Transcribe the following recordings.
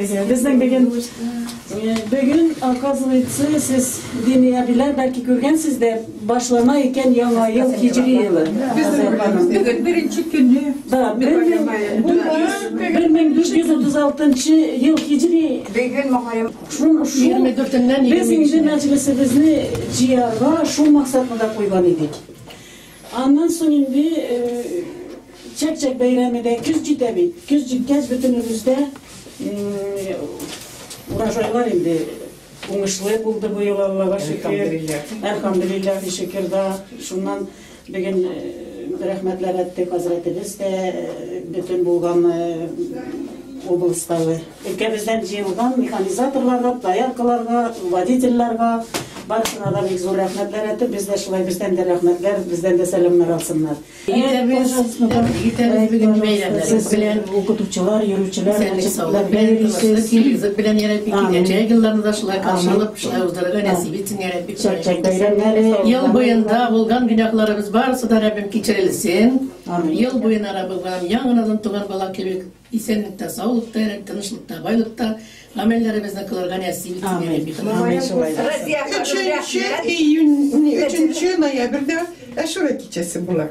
Безнең бүген бүген, оказывается, сез дини әбиләр бәлки күргәнсез дә, башлана икән яңа ел һиҗри елы. Бүген беренче көне. Да, 1436 ел һиҗри. Бүген Мөхәррәм. Шул без инде мәҗлесебезне җыярга шул максатны да куйган идек. Аннан соң инде Чәк-чәк бәйрәме дә көз җитә бит. Көз җиткәч бөтенебездә урожайлар инде уңышлы булды бу ел, Аллага шөкер. Әлхәмдүлилләһи шөкер да. Шуннан бүген рәхмәтләр әйтте хәзрәтебез дә бөтен булган областагы өлкәбездән җыелган механизаторларга, дояркаларга, водительләргә барысына да бик зур рәхмәтләр әйтеп, без дә шулай бездән дә рәхмәтләр, бездән дә сәламнәр алсыннар. Итәбез, итәбез бүген бәйрәмнәребез белән. Укытучылар, йөрүчеләр, Ризык белән ярәбби, киләчәк елларны да шулай каршы алып, шулай уздырырга нәсип итсен ярәбби. Чәк-чәк бәйрәмнәре. Ел буенда булган гөнаһларыбыз барысы да Раббим кичерелсен. Ел буена Раббым яңадан туган бала кебек исәнлектә, саулыкта, тынычлыкта, байлыкта гамәлләребезне кылырга нәсип итсен ярәбби. 3 июнь, 3 ноябрьдә Әшүрә кичәсе була.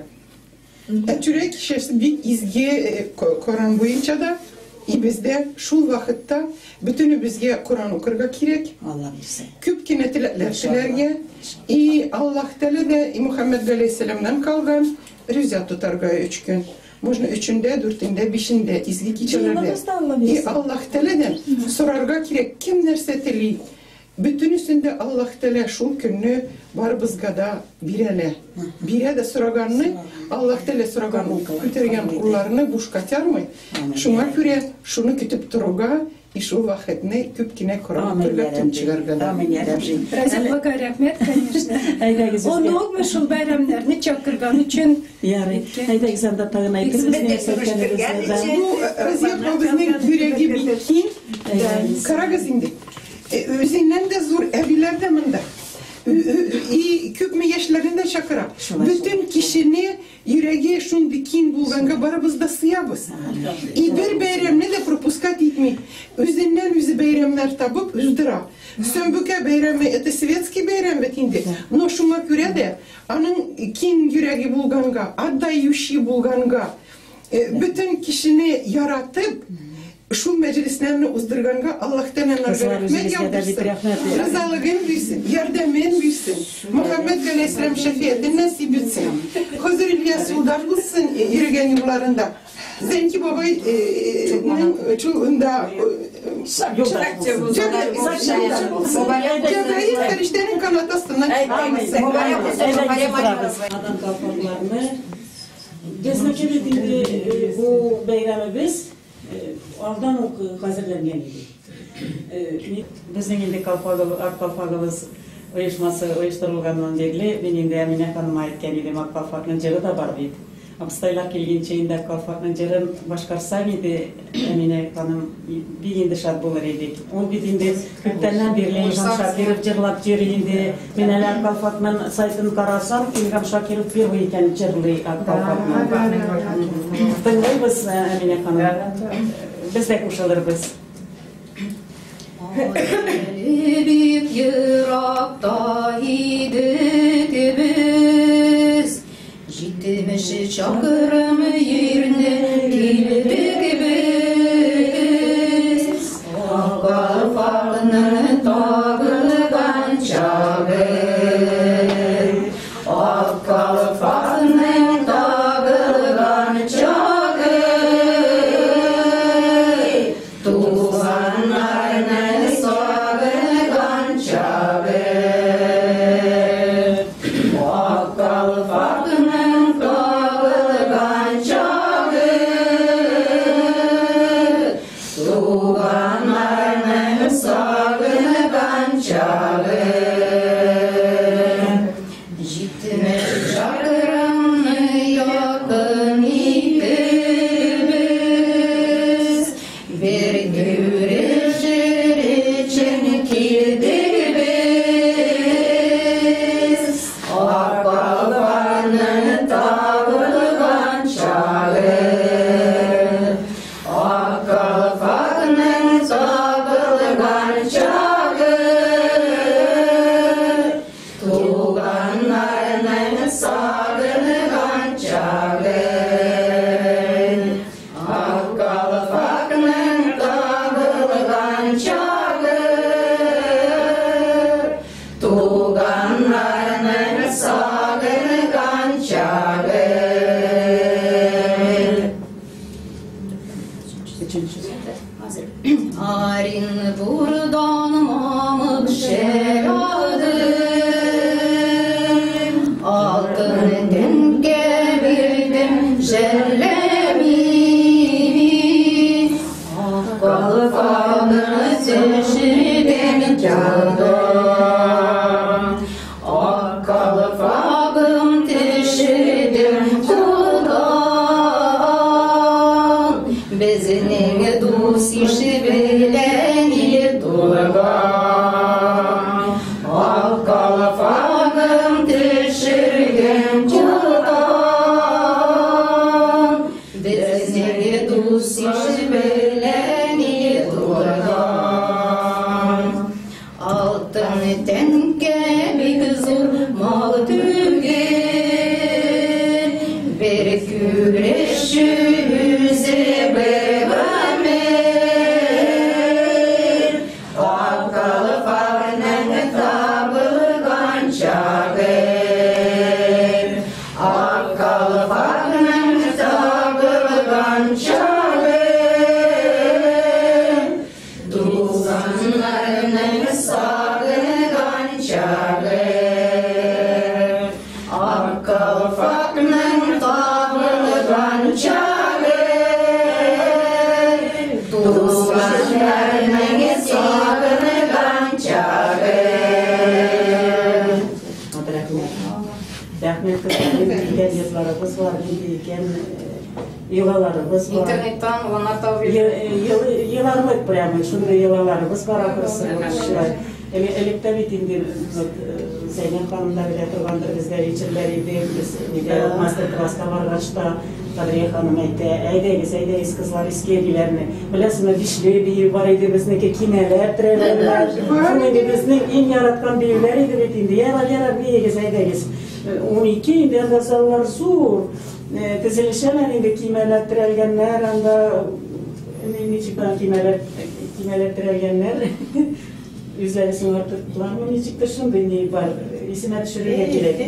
Әшүрә кичәсе бик изге Коран буенча да, и бездә шул вакытта бөтенебезгә Коран укырга кирәк. Алла бирсен. Күп кенә теләкләр теләргә. И Аллаһ Тәгалә дә и Мухаммед галәйһиссәламнан калган рүзә тотарга 3 көн. Можно 3-ндә, 4-ндә, 5-ндә изге кичәләрдә. И Аллаһ Тәгаләдән сорарга кирәк, кем нәрсә тели. Бөтенесен дә Аллаһ Тәгалә шул көнне барыбызга да бирәлә. Бирә дә сораганны, Аллаһ Тәгалә сораган күтәргән кулларны бушка тярмый. Шуңа күрә шуны көтеп торуга и шул вакытны күп кенә Коран укырга, төн чыгарга да. Амин, я Рабби. Разиялага рәхмәт, конечно. Әйдәгез. Онытмый шул бәйрәмнәрне чакырган өчен. Ярый. Әйдәгез анда тагын әйтербез. Бу Разия апа безнең йөрәге бик киң. Карагыз инде. Үзеннән дә зур әбиләр дә монда. И күпме яшьләрне дә чакыра. Бөтен кешене йөрәге шундый киң булганга барыбыз да сыябыз. И бер бәйрәмне дә пропускать итми. Үзеннән үзе бәйрәмнәр табып уздыра. Сөмбүкә бәйрәме это светский бәйрәм бит инде. Но шуңа күрә дә аның киң йөрәге булганга, отдающий булганга, бөтен кешене яратып, шул мәҗлесләрне уздырганга Аллаһ Тәгалә рәхмәт яудырсын, ризалыгын бирсен, ярдәмен бирсен, Мөхәммәд галәйһиссәлам шәфиятен насип итсен. Хозур Ильяс юлдаш булсын йөргән юлларында. Зәнки бабай чулында Җәбраил фәрештәнең канаты астыннан чыкмасын. Адам калфакларны безнеке бит инде бу бәйрәмебез алдан ук хәзерләнгән иде. Безнең инде ак калфагыбыз оешмасы оештырылганнан бирле мин инде Әминә ханыма әйткән идем, ак калфакның җыры да бар бит. Абыстайлар килгәнче инде ак калфакның җырын башкарсак иде, Әминә ханым бик инде шат булыр идек. Ул бит инде күптәннән бирле Илһам Шакиров җырлап йөри инде. Мин әле ак калфакның сайтын карасам, Илһам Шакиров первый икән җырлый ак калфакны. Тыңлыйбыз, Әминә ханым. Без дә кушылырбыз. Бик еракта идек без, 70 чакрым җирне килдек без. Ак калфакның тагылган чагы, ак калфакның тагылган чагы, туганнарны сагынган чагы. Ак калфакның тагылган Рәхмәт, кызлар, нинди икән йортларыбыз бар, нинди икән йолаларыбыз бар. Интернеттан гына табып. Еларлык прямо, шундый йолаларыбыз бар ахрысы. Элек тә бит инде, вот, Зәйнәп ханым да белә торгандыр, бездә вечерләр иде, без нидә мастер-класска баргач та Кадрия ханым әйтә: "Әйдәгез, әйдәгез, кызлар, иске әбиләрне. Беләсезме, бишле бию бар иде безнеке, кинәләр терәләр. Шул инде безнең иң яраткан биюләр иде бит инде. Ярар, ярар, биегез, әйдәгез". 12 инде анда заллар зур. Тезелешәләр инде, кимәләр терәлгәннәр, анда ничек кимәләр терәлгәннәр. Үзләре соңартыклармы, ничектер шундый ни бар, исемә төшерергә кирәк.